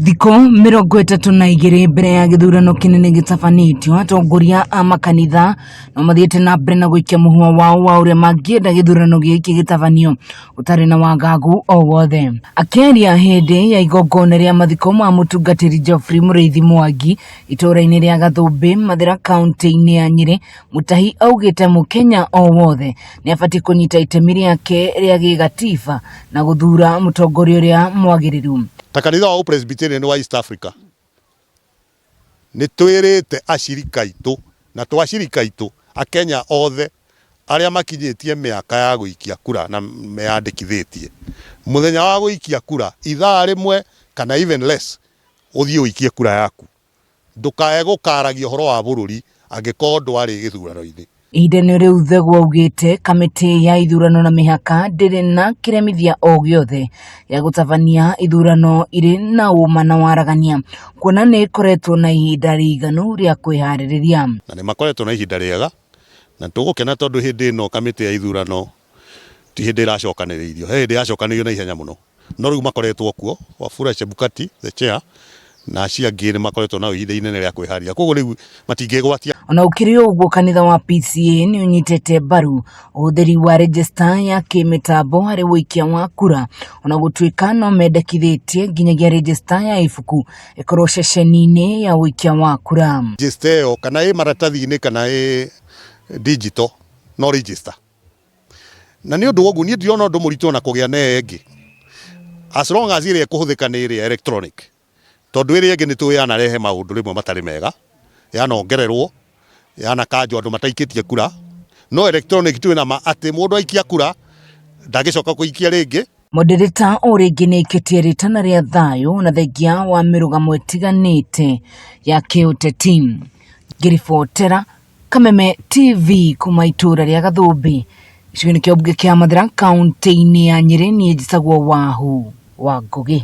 Thikũ 32 mbere ya gĩthurano kĩnene gĩtabanĩtio, atongoria a makanitha no mathiĩte na mbere na gũikia mũhwa wao wa ũrĩa mangĩenda gĩthurano gĩkĩ gĩtabanio gũtarĩ na wagagu o wothe. Akĩaria hĩndĩ ya igongona rĩa mathiko ma mũtungatĩri Geoffrey Mũrĩithi Mwangi itũũra-inĩ rĩa Gathũmbĩ, Mathĩra kaũntĩ-inĩ ya Nyĩrĩ, Mutahi augĩte mũkenya o wothe nĩ abatiĩ kũnyita itemi rĩake rĩa gĩgatiba na gũthuura mũtongoria ũrĩa mwagĩrĩru. Ta kanitha wa Ũpresbyterian wa East Africa nĩ twĩrĩte acirika aitũ na to acirika aitũ, Akenya othe arĩa makinyĩtie mĩaka ya gũikia kura na meyandĩkithĩtie, mũthenya wa gũikia kura ithaa rĩmwe kana even less ũthiĩ ũikie kura yaku. Ndũkae gũkaaragia ũhoro wa bũrũri angĩkorwo ndwarĩ gĩthurano-inĩ. Ihinda-inĩ rĩu Thegwa augĩte kamĩtĩ ya ithurano na mĩhaka ndĩrĩ na kĩremithia o gĩothe gĩa gũtabania ithurano irĩ na ũma na waragania kuona nĩ ĩkoretwo na ihinda rĩiganu rĩa kwĩharĩrĩria. Na nĩ makoretwo na ihinda rĩega na nĩ tũgũkena tondũ hĩndĩ ĩno kamĩtĩ ya ithurano ti hĩndĩ ĩracokanĩrĩirio, he hĩndĩ yacokanĩrĩirio na ihenya mũno. No rĩu makoretwo kuo, Wafula Chebukati the chair na acio angĩ nĩ makoretwo na ihinda inene rĩa kwĩharĩria, koguo rĩu matingĩgwatia. Ona gũkĩrĩ ũguo kanitha wa PCEA nĩ ũnyitĩte mbaru ũhũthĩri wa rejĩsta ya kĩmĩtambo harĩ ũikia wa kura ona gũtuĩka no mendekithĩtie nginyagia rejĩsta ya ibuku ĩkorwo ceceni-inĩ ya ũikia wa kura. Rejĩsta ĩyo kana ĩ maratathi-inĩ kana ĩ digital no register. Na nĩ ũndũ wa ũguo niĩ ndirona ũndũ mũritũ ona kũgĩa na ĩyo ĩngĩ as long as ĩrĩa ĩkũhũthĩka nĩ ĩrĩa electronic tondũ ĩrĩa ĩngĩ nĩ tũĩ yanarehe maũndũ rĩmwe matarĩ mega, yanongererwo, yanakanjwo andũ mataikĩtie kura, no electronic twĩ na ma atĩ mũndũ aikia kura ndangĩcoka kũikia rĩngĩ. Modereta o rĩngĩ nĩ aikĩtie rĩtana rĩa thayũ na thengia wa mĩrũgamo ĩtiganĩte ya kĩũteti. Ngĩribotera Kameme TV kuma itũra rĩa Gathũmbĩ gĩcigo-inĩ kĩa mbunge kĩa Mathĩra kaũntĩ-inĩ ya Nyĩrĩ, niĩ njĩtagwo Wahu wa Ngũgĩ.